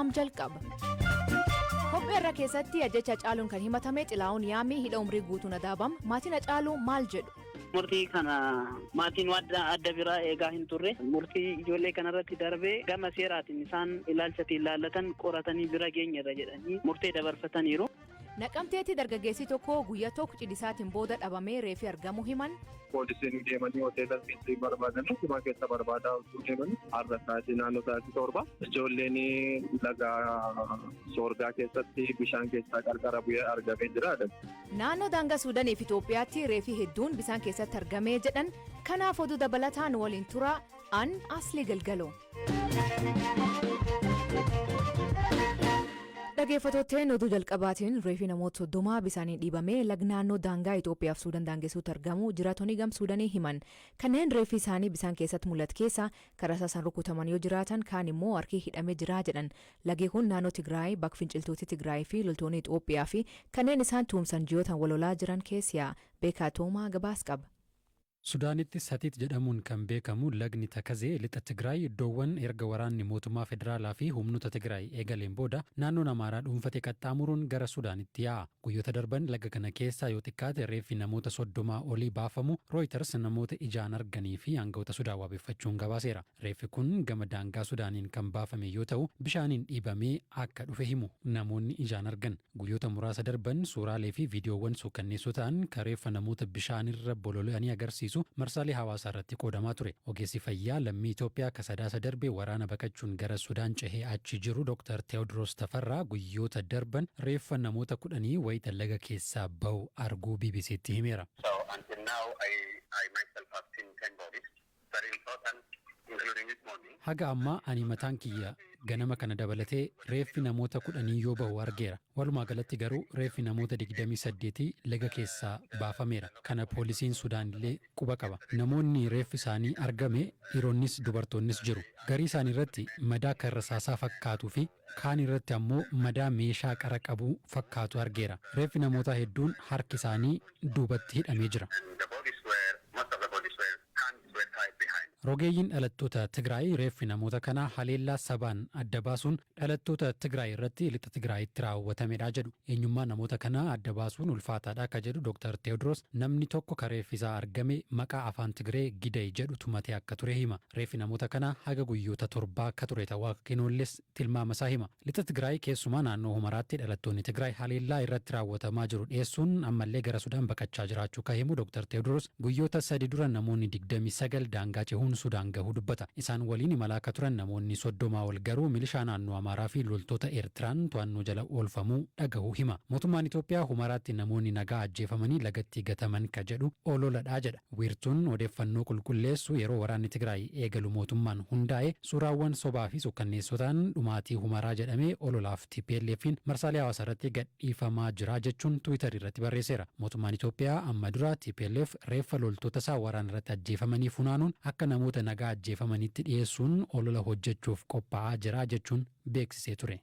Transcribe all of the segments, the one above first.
Am jalqaba. Qophii irra keessatti ajjecha Hacaaluun kan himatame Xilaa'uun Yaamii hidha umrii guutuun adaabama. Maatiin Hacaaluu maal jedhu? Murtii kana maatiin waan adda biraa eegaa hin turre. Murtii ijoollee kanarratti darbee gama seeraatiin isaan ilaalchatiin ilaallatan qoratanii bira geenyerra jedhanii murtee dabarfataniiru. Naqamteetti dargaggeessi tokko guyya tokko cidhisaatiin booda dhabamee reefi argamuu himan. Poolisiin deemanii hoteela keessa barbaadan hundumaa keessa barbaadaa utuu deeman har'a sa'aatii naannoo sa'aatii 7 ijoolleen laga soorgaa keessatti bishaan keessaa qarqara bu'ee argamee jira. Naannoo daangaa Suudanii fi Itoophiyaatti reefi hedduun bisaan keessatti argamee jedhan. Kanaaf oduu dabalataan waliin tura an Aslii Galgaloo. Dhageeffattootteen oduu jalqabaatiin reefi namoota 30 bisaaniin dhiibamee lag naannoo daangaa Itoophiyaaf Suudaan daangessuutti argamu jiraatonni gam Suudanii himan. Kanneen reeffi isaanii bisaan keessatti mul'atu keessa kan rasaasaan rukutaman yoo jiraatan kaan immoo harki hidhamee jira jedhan. Lagi kun naannoo Tigraay bakka finciltooti Tigraay fi loltoonni Itoophiyaa fi kanneen isaan tuumsan ji'ootaan wal lolaa jiran keessa yaa'a. Beekaa Toomaa gabaas qaba. Sudaanitti Satiit jedhamuun kan beekamu lagni Takazee lixa Tigraay iddoowwan erga waraanni mootummaa federaalaa fi humnoota Tigraay eegaleen booda naannoon Amaaraa dhuunfate qaxxaamuruun gara Sudaanitti yaa'a. Guyyoota darban laga kana keessaa yoo xiqqaate reeffi namoota 30 olii baafamu Rooyitars namoota ijaan arganii fi aanga'oota Sudaan wabeeffachuun gabaaseera. Reeffi kun gama daangaa Sudaaniin kan baafame yoo ta'u, bishaaniin dhiibamee akka dhufe himu namoonni ijaan argan. Guyyoota muraasa darban suuraalee fi viidiyoowwan suukkanneessoo ta'an ka reeffa namoota bishaanirra bololi'anii agarsiisu marsaalee hawaasaa irratti qoodamaa ture. Ogeessi fayyaa lammii Itoophiyaa ka Sadaasa darbe waraana baqachuun gara Sudaan cehee achi jiru Dr. Teewdroos Tafarraa guyyoota darban reeffa namoota kudhanii wayita laga keessaa bahu arguu BBCtti himeera. So until now I myself have seen 10 bodies. Very important, including this morning. Haga ammaa ani mataan kiyya ganama kana dabalatee reeffi namoota kudhanii yoo bahu argeera. Walumaa galatti garuu reeffi namoota 28 laga keessaa baafameera. Kana poolisiin Sudaanillee quba qaba. Namoonni reeffi isaanii argame dhiironnis dubartoonnis jiru. Garii isaaniirratti madaa kan rasaasaa fakkaatuu fi kaan irratti ammoo madaa meeshaa qara qabu fakkaatu argeera. Reeffi namootaa hedduun harki isaanii duubatti hidhamee jira. And the bodies were, most of the bodies were, hands were tied behind. Rogeeyyiin dhalattoota Tigraay reeffi namoota kanaa haleellaa sabaan adda baasuun dhalattoota Tigraay irratti lixa Tigraayitti raawwatamedha jedhu. Eenyummaa namoota kanaa adda baasuun ulfaataadha ka jedhu Dr. Teewdroos namni tokko ka reeffi isaa argame maqaa afaan Tigree Giday jedhu tumatee akka ture hima. Reeffi namoota kanaa haga guyyoota torbaa akka ture ta'uu akka hin oolles tilmaama isaa hima. Lixa Tigraay keessumaa naannoo Humaraatti dhalattoonni Tigraay haleellaa irratti raawwatamaa jiru dhiyeessuun ammallee gara Sudaan baqachaa jiraachuu ka himu Dr. Teewdroos guyyoota 3 dura namoonni 29 daangaa cehuun Sudaan gahuu dubbata. Isaan waliin imalaa akka turan namoonni 30 ol garuu milishaa naannoo Amaaraa fi loltoota Eertiraan to'annoo jala oolfamuu dhagahuu hima. Mootummaan Itoophiyaa Humaraatti namoonni nagaa ajjeefamanii lagatti gataman ka jedhu ololadhaa jedha. Wiirtuun odeeffannoo qulqulleessu yeroo waraanni Tigraay eegalu mootummaan hundaa'e suuraawwan sobaa fi sukkanneessotaan dhumaatii Humaraa jedhamee ololaaf TPLF'n marsaalee hawaasaa irratti gadhiifamaa jira jechuun Tiwiitar irratti barreesseera. Mootummaan Itoophiyaa amma dura TPLF reeffa loltoota isaa waraana irratti ajjeefamanii funaanuun akka namoota nagaa ajjeefamanitti dhiyeessuun olola hojjechuuf qophaa'aa jira jechuun beeksisee ture.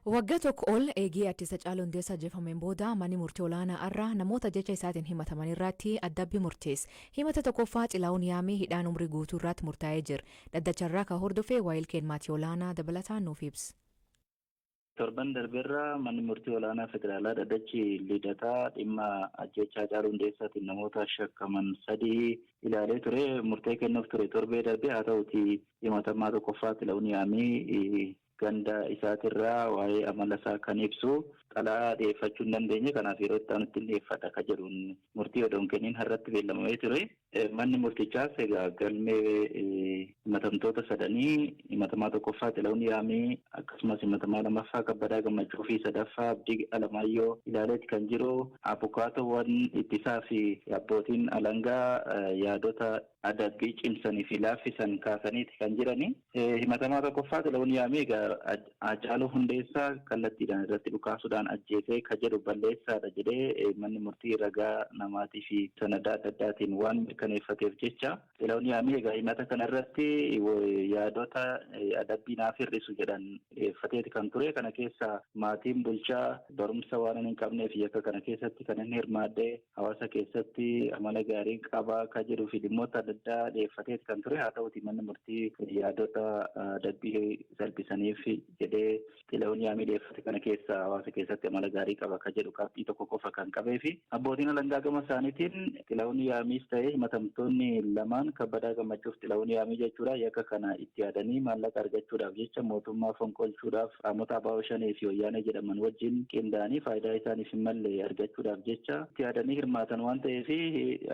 Waggaa tokko ol eegee artist Hacaaluu Hundeessaa ajjeefameen booda manni murtii olaanaa har'a namoota jecha isaatiin himataman irratti adabbii murteesse. Himata tokkoffaa Xilahuun Yaamii hidhaan umrii guutuu irratti murtaa'ee jira. Dhaddacharraa kan hordofe waayilkeen maatii olaanaa dabalataan nuuf ibsa. Torban darbeerra manni murtii olaanaa federaalaa dhaddachi Lidataa dhimma ajjeechaa Hacaaluu Hundeessaatiin namoota shakkaman sadii ilaalee ture. Murtee kennuuf ture torbee darbe. Haa ta'uti himatamaa tokkoffaa Xilahuun Yaamii ganda isaatirraa waa'ee amala isaa kan ibsu xalaa dhiyeeffachuu hin dandeenye. Kanaaf yeroo itti aanutti dhiyeeffadha ka jedhuun murtii odoo hin kenniin har'atti beellamamee ture. Manni murtichaas egaa galmee himatamtoota sadanii, himatamaa tokkoffaa Xilahuun Yaamii, akkasumas himatamaa lammaffaa Kabbadaa Gammachuu fi sadaffaa Abdii Alamaayyoo ilaaleeti kan jiru. Abukaatoowwan ittisaa fi abbootiin alangaa yaadota adabbii cimsanii fi laaffisan kaasaniiti kan jirani. Himatamaa tokkoffaa Xilahuun Yaamii egaa Haacaaluu Hundeessaa kallattiidhaan irratti dhukaasuudhaan Yaaduudhaan ajjeesee ka jedhu balleessaadha jedhee manni murtii ragaa namaatii fi sanadaa adda addaatiin waan mirkaneeffateef jecha Xilahuun Yaamii egaa himata kanarratti yaadota adabbii naaf hir'isu jedhan dhiyeeffateeti kan ture. Kana keessa maatiin bulchaa barumsa waan hin qabneef yakka kana keessatti kan inni hirmaadhe, hawaasa keessatti amala gaarii qaba ka jedhuu fi dhimmoota adda addaa dhiyeeffateeti kan ture. Haa ta'uti manni murtii yaadota adabbii salphisaniif jedhee Xilahuun Yaamii dhiyeeffate kana keessa hawaasa keessatti amala gaarii qaba ka jedhu qabxii tokko qofa kan qabee fi abbootiin alangaa gama isaaniitiin Xilahuun Yaamiis ta'ee himatamtoonni lamaan, Kabbadaa Gammachuuf Xilahuun Yaamii jechuudha, yakka kana itti yaadanii maallaqa argachuudhaaf jecha mootummaa fonqolchuudhaaf qaamota ABO Shanee fi Wayyaanee jedhaman wajjin qindaa'anii faayidaa isaaniif hin malle argachuudhaaf jecha itti yaadanii hirmaatan waan ta'eef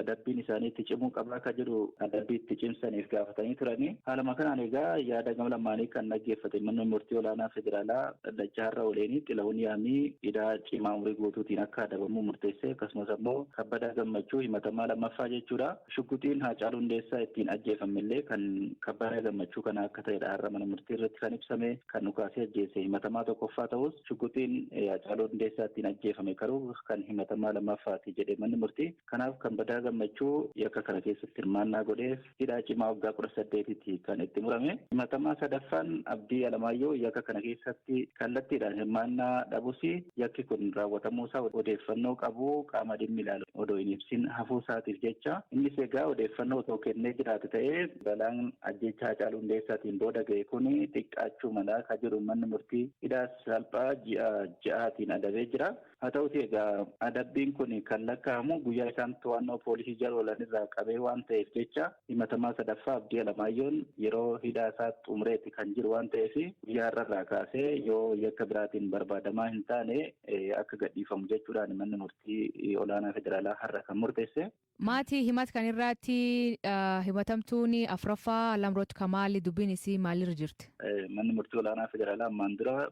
adabbiin isaanii itti cimuu qabaa ka jedhu adabbii itti cimsaniif gaafatanii turanii. Haaluma kanaan egaa yaada gama lamaanii kan dhaggeeffate manni murtii olaanaa federaalaa dhaddacha har'a oleenii Xilahuun Yaamii hidhaa cimaa umurii guutuutiin akka adabamu murteesse. Akkasumas ammoo Kabbadaa Gammachuu, himatamaa lammaffaa jechuudha. Shugguxiin Haacaaluu Hundeessaa ittiin ajjeefame illee kan Kabbadaa Gammachuu kana akka ta'edha har'a mana murtii irratti kan ibsame. Kan dhukaasee ajjeese himatamaa tokkoffaa ta'us, shugguxiin Haacaaluu Hundeessaa ittiin ajjeefame garuu kan himatamaa lammaffaati jedhe manni murtii. Kanaaf Kabbadaa Gammachuu yakka kana keessatti hirmaannaa godheef hidhaa cimaa waggaa 18tti kan itti murame. Himatamaa sadaffaan Abdii Alamaayyoo yakka kana keessatti kallattiidhaan hirmaannaa dhabus, yakki kun raawwatamuusaa odeeffannoo qabu qaama dhimmi ilaalu odoo hin ibsin hafuu isaatiif jecha, innis egaa odeeffannoo otoo kennee jiraate ta'ee balaan ajjeechaa Haacaaluu Hundeessaatiin booda ga'e kun xiqqaachuu mala ka jedhu manni murtii hidhaa salphaa ji'a 6tiin adabee jira. Haa ta'uti egaa adabbiin kun kan lakkaa'amu guyyaa isaan to'annoo poolisii jala oolan irraa qabee waan ta'eef jecha, himatamaa sadaffaa Abdii Alamaayyoon yeroo hidhaa isaa xumureeti kan jiru waan ta'eef guyyaa har'arraa kaasee yoo yakka biraatiin barbaadamaa hin taane akka gadhiifamu jechuudhaan manni murtii olaanaa federaalaa har'a kan murteesse. Maatii, himat kan irraatti himatamtuun afraffaa Lamroot Kamaal dubbiin isii maalirra jirti? Manni murtii olaanaa federaalaa ammaan dura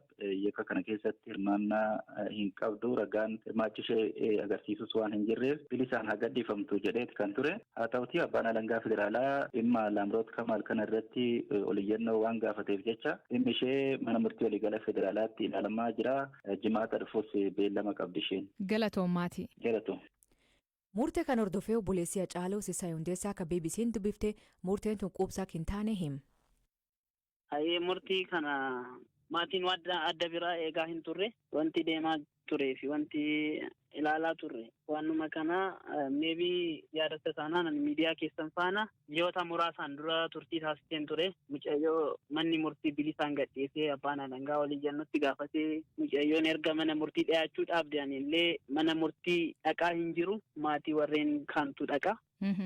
yakka kana keessatti hirmaannaa hin qabdu, ragaan hirmaachuu ishee agarsiisus waan hin jirreef bilisaan haa gadhiifamtu jedheeti kan ture. Haa ta'uti abbaan alangaa federaalaa dhimma Laamroot Kamaal kana irratti oliyyannoo waan gaafateef jecha dhimmi ishee mana murtii waliigala federaalaatti ilaalamaa jira. Jimaata dhufus beellama qabdi isheen. Galatoom, maatii. Galatoom. Murtee kan hordofee obboleessi Hacaaluu Sisaay Hundeessaa akka BBC'n dubbifte murteen tun quubsaa hin taane him. Hayyee, murtii kana maatiin adda biraa eegaa hin turre. Wanti deemaa turee fi wanti ilaalaa turre waanuma kana. Maybe yaadatta taanaan, ani miidiyaa keessan faana ji'oota muraasaan dura turtii taasiseen ture. Mucayyoo manni murtii bilisaan gadhiisee, abbaan alangaa oliyyannutti gaafatee, mucayyoon erga mana murtii dhiyaachuu dhaabde ani illee mana murtii dhaqaa hin jiru, maatii warreen kaantu dhaqa.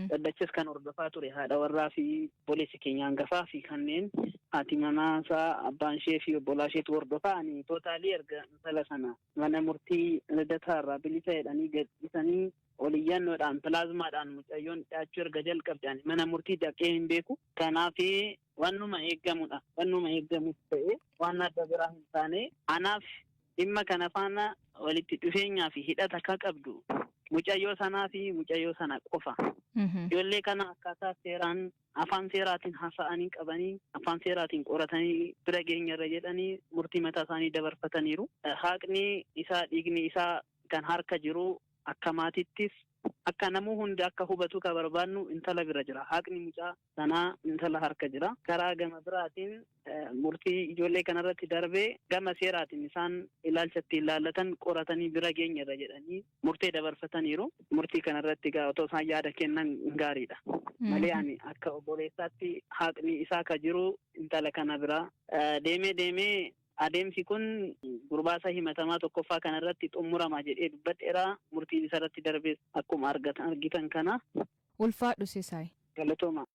Dhaddachas kan hordofaa ture haadha warraa fi obboleessi keenya hangafaa fi kanneen haati manaasaa, abbaan ishee fi obbolaa isheetu hordofaa. Ani totally erga intala sana mana murtii Lidataa irraa bilisa jedhanii gadhiisanii oliyyannoodhaan pilaazmaadhaan mucayyoon dhiyaachuu erga jalqabde ani mana murtii dhaqee hin beeku. Kanaaf wannuma eeggamudha. Wannuma eeggamus ta'e waan adda biraa hin taane, anaaf dhimma kana faana walitti dhufeenyaa fi hidhata akka qabdu mucayyoo sanaa fi mucayyoo sana qofa. Ijoollee kana akkaataa seeraan afaan seeraatiin haasa'anii qabanii, afaan seeraatiin qoratanii bira geenyarra jedhanii murtii mataa isaanii dabarfataniiru. Haqni isaa, dhiigni isaa kan harka jiru, akka maatittis akka namuu hundi akka hubatu ka barbaannu, intala bira jira. Haqni mucaa sanaa intala harka jira. Karaa gama biraatiin murtii ijoollee kanarratti darbee gama seeraatiin isaan ilaalcha ittiin ilaallatan qoratanii bira geenyerra jedhanii murtee dabarfataniiru. Murtii kanarratti egaa otoo isaan yaada kennan gaariidha. Malee ani akka obboleessaatti haqni isaa ka jiru intala kana bira. Deemee deemee adeemsi kun gurbaasa himatamaa tokkoffaa kanarratti xumurama jedhee dubbadheera. Murtiin isarratti darbees akkuma argitan kana. Ulfaadhu, Sisaay. Galatooma.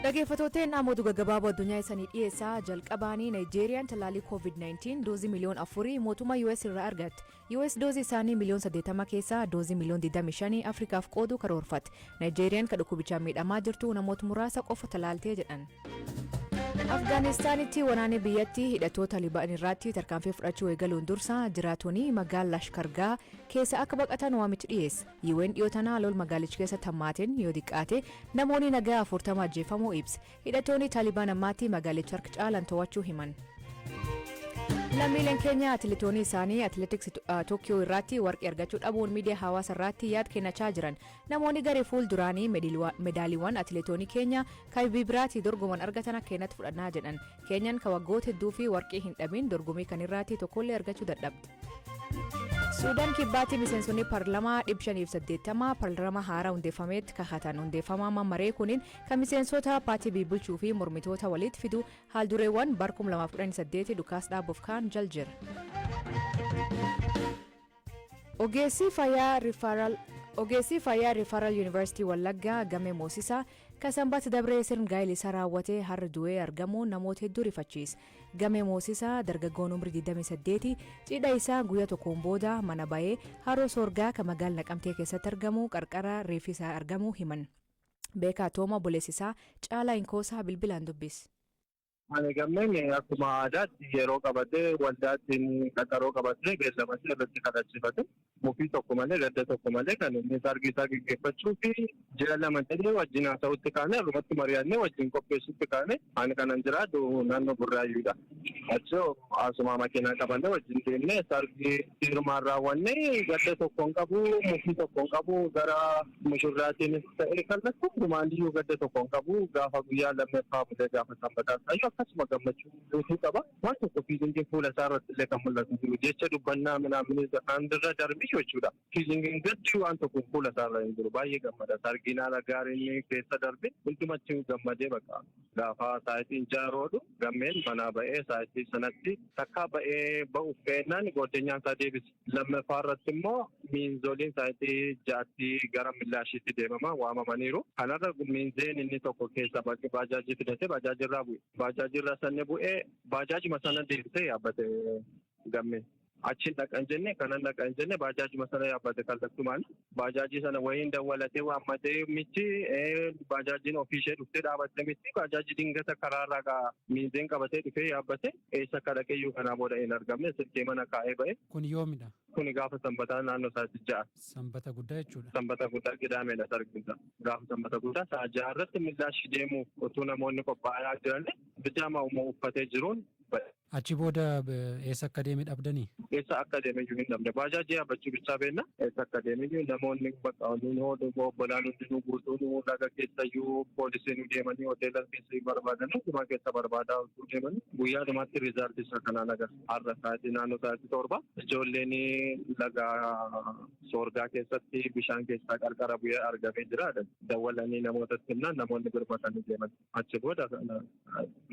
Dhaggeeffattooteen, namoota gaggabaaboo addunyaa isanii dhiyeessaa. Jalqabaanii, Naayijeeriyaan talaalii COVID-19 doozii miliyoona 4 mootummaa US irraa argatte. US doozii isaanii miliyoona 80 keessaa doozii miliyoona 25 Afrikaaf qooduu karoorfatte. Naayijeeriyaan kan dhukkubichaan miidhamaa jirtu namoota muraasa qofa talaaltee jedhan. Afgaanistaanitti waraanni biyyattii hidhattoota Taalibaan irratti tarkaanfii fudhachuu eegaluun dursa jiraatonni magaalaa Lashkargaa keessa akka baqatan waamichi dhiyeesse. UN dhiyoo tanaa lol magaalicha keessatti hammaateen yoo xiqqaate namoonni nagaa 40 ajjeefamuu ibse. Hidhattoonni Taalibaan ammaatti magaalicha harka caalan to'achuu himan. Lammiileen keenya atileetonni isaanii atileetiksii Tookkiyoo irratti warqee argachuu dhabuun miidiyaa hawaasaa irratti yaad kennachaa jiran. Namoonni garee fuulduraanii medaaliiwwan atileetonni keenya kan biraatti dorgoman argatan akka kennatti fudhannaa jedhan. Keenyaan kan waggoota hedduu fi warqee hin dhabin dorgommii kan irratti tokkollee argachuu dadhabde. Suudaan Kibbaatti miseensonni paarlamaa 580 paarlamaa haaraa hundeeffametti kakatan. Hundeeffamaa maree kuniin kan miseensota paartii bulchuu fi mormitoota walitti fidu haaldureewwan bar 2018 dhukaas dhaabuuf kaan jal jira. Ogeessi fayyaa Referral Yuunivarsiitii Wallaggaa Gamee Moosisaa kan Sanbata dabree sirna gaa'ela isaa raawwatee har'a du'ee argamuun namoota hedduu rifachiise. Gamee Moosisaa dargaggoon umrii 28 cidha isaa guyyaa tokkoon booda mana ba'ee haroo Soorgaa kan magaalaa Naqamtee keessatti argamu qarqara reeffi isaa argamuu himan. Beekaa Tooma obboleessi isaa Caalaa Inkoosaa bilbilaan dubbise. Ani gammeen akkuma aadaatti yeroo qabatee, waldaatti qaxaroo qabatee, beellamatee irratti kadhachiifate, mufii tokko malee, gadda tokko malee kan inni sargii isaa gaggeeffachuu fi ji'a 2 jedhee wajjin haasa'utti kaane, irrumatti mari'annee wajjin qopheessutti kaane. Ani kanan jiraatu naannoo Burraayyuudha. Achi asuma makiinaa qabannee wajjin deemnee sargii firmaan raawwannee, gadda tokko hin qabu, mufii tokko hin qabu, gara mushurraatiinis ta'e kallattii hundumaaniyyuu gadda tokko hin qabu. Gaafa guyyaa lammaffaa bulee, gaafa sanbataa isaayyuu akkasuma gammachuu guutuu qaba. Waan tokko feelingiin fuula isaa irratti illee kan mul'atu jiru. Jecha dubbannaa minaaminis afaan irra darbii jechuudha. Feelingiin gaddi waan tokko fuula isaa irra hin jiru. Baay'ee gammada. Sargiin haala gaariin keessa darbe, hundumatti gammadee baqa. Gaafa sa'aatiin 6 roodhu gammeen manaa ba'ee, sa'aatii sanatti takkaa ba'ee ba'uuf ka'ennaan goddeenyaan isaa deebise. Lammaffaa irratti immoo miinzoliin sa'aatii 6tti gara millaashiitti deemama waamamaniiru. Kanarra miinzeen inni tokko keessa baajaajii fidatee baajaajirraa bu'e. Baajaajirraa sanni bu'ee baajaajuma sana deebisee yaabbate gammeen. Achiin dhaqan jenne, kanan dhaqan jenne, baajaajuma sana yaabbate kallattumaan. Baajaajii sana wayiin dawwalatee waammatee miti, baajaajiin ofiishee dhuftee dhaabatte miti, baajaajii dingata karaarraa miinzeen qabatee dhufee yaabbate. Eessa akka dhaqeeyyuu kanaa booda hin argamne, silkee mana kaa'ee ba'e. Kun yoomidha? Kuni gaafa sanbataa naannoo sa'aatii 6. Sanbata guddaa jechuudha. Sanbata guddaa qidaameedha sarginsa. Gaafa sanbata guddaa sa'a 6 irratti millaashii deemuuf utuu namoonni qophaa'aa jiran bijaama uffatee jiruun ba'e. Achi booda eessa akka deeme dhabdanii? Eessa akka deeme iyyuu hin dhabne. Baajaajii yaabbachuu bichaa beekna. Eessa akka deeme iyyuu namoonni bakka nuun obbolaan hundinuu guutuun laga keessa iyyuu poolisiin deemanii hoteela keessa barbaadan, hundumaa keessa barbaadaa utuu deemanii guyyaa dhumaatti resultii isaa kanaan agarra. Har'a sa'aatii naannoo sa'aatii 7 ijoolleen laga Soorgaa keessatti bishaan keessaa qarqara bu'ee argamee jira. Dawwalanii namootatti himnaan namoonni birmatanii deeman. Achi booda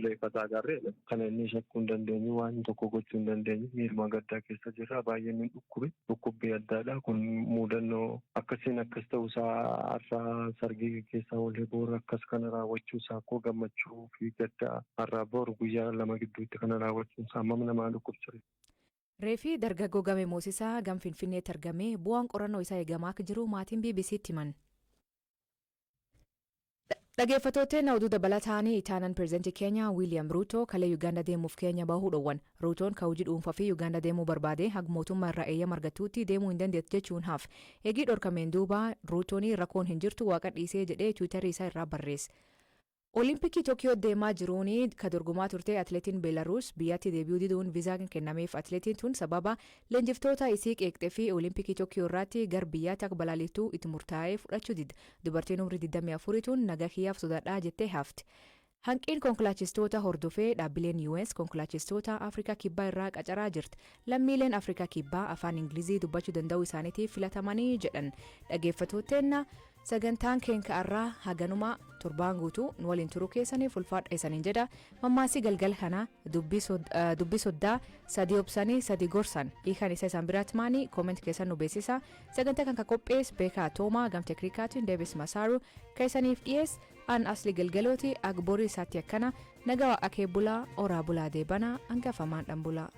reeffa isaa agarree. Kana inni shakkuu hin dandeenyu, waan tokko gochuu hin dandeenyu, miiruma gaddaa keessa jirra. Baay'ee nu dhukkube, dhukkubbii addaadha kun. Muudannoo akkasiin akkas ta'uusaa, har'a sargii gaggeessaa oolee boru akkas kana raawwachuu isaa koo gammachuu fi gaddaa har'aa boru guyyaa 2 gidduutti kana raawwachuun isaa hammam namaa dhukkubsa. Reefi dargaggoo Gamee Moosisaa gam Finfinneetti argamee bu'aan qorannoo isaa eegamaa akka jiru maatiin BBC'tti himan. Dhaggeeffattootni oduu dabalataanii, itaanaan pireezidantii Keenyaa Wiiliyaam Ruutoo kalee Yuugaandaa deemuuf Keenya bahuu dhowwan. Ruutoon ka hojii dhuunfaa fi Yuugaandaa deemuu barbaade haga mootummaa irraa eeyyama argatuutti deemuu hin dandeettu jechuun haaf. Eegii dhorkameen duuba Ruutoon rakkoon hin jirtu, waaqa dhiisee jedhee Tiwiitarii isaa irraa barreesse. Olimpikii Tookiyoo deemaa jiruun ka dorgomaa turte atileetiin Beelaruus biyyatti deebi'uu diduun viizaan kennameef. Atileetiin tun sababa leenjiftoota isii qeeqxee fi Olimpikii Tookiyoo irratti gar biyyaatti akka balaliiftuu itti murtaa'ee fudhachuu didde. Dubartiin umrii 24 tun nagaa kiyyaaf sodaadhaa jettee hafte. Hanqiin konkolaachistoota hordofee dhaabbileen US konkolaachistoota Afrikaa Kibbaa irraa qacaraa jirti. Lammiileen Afrikaa Kibbaa afaan Ingilizii dubbachuu danda'uu isaaniitiif filatamanii jedhan. Dhaggeeffattootni, sagantaan keenya irraa haganuma. Torbaan guutuu nu waliin turuu keessaniif ulfaadha isaniin jedha. Mammaasii galgala kana, "Dubbii soddaa sadii obsanii sadii gorsan", hiikan isa isaan biraatti maanii? Comment keessan nu beeksisa. Sagantaa kan qophees Beekaa Toomaa, gam teeknikaatiin Deebis Masaaru, kan isaniif dhiyees an Asli Galgalooti. Agborii isaatti akkana nagaa akee bulaa, oraa bulaa, deebanaa hangafamaan dhan bulaa.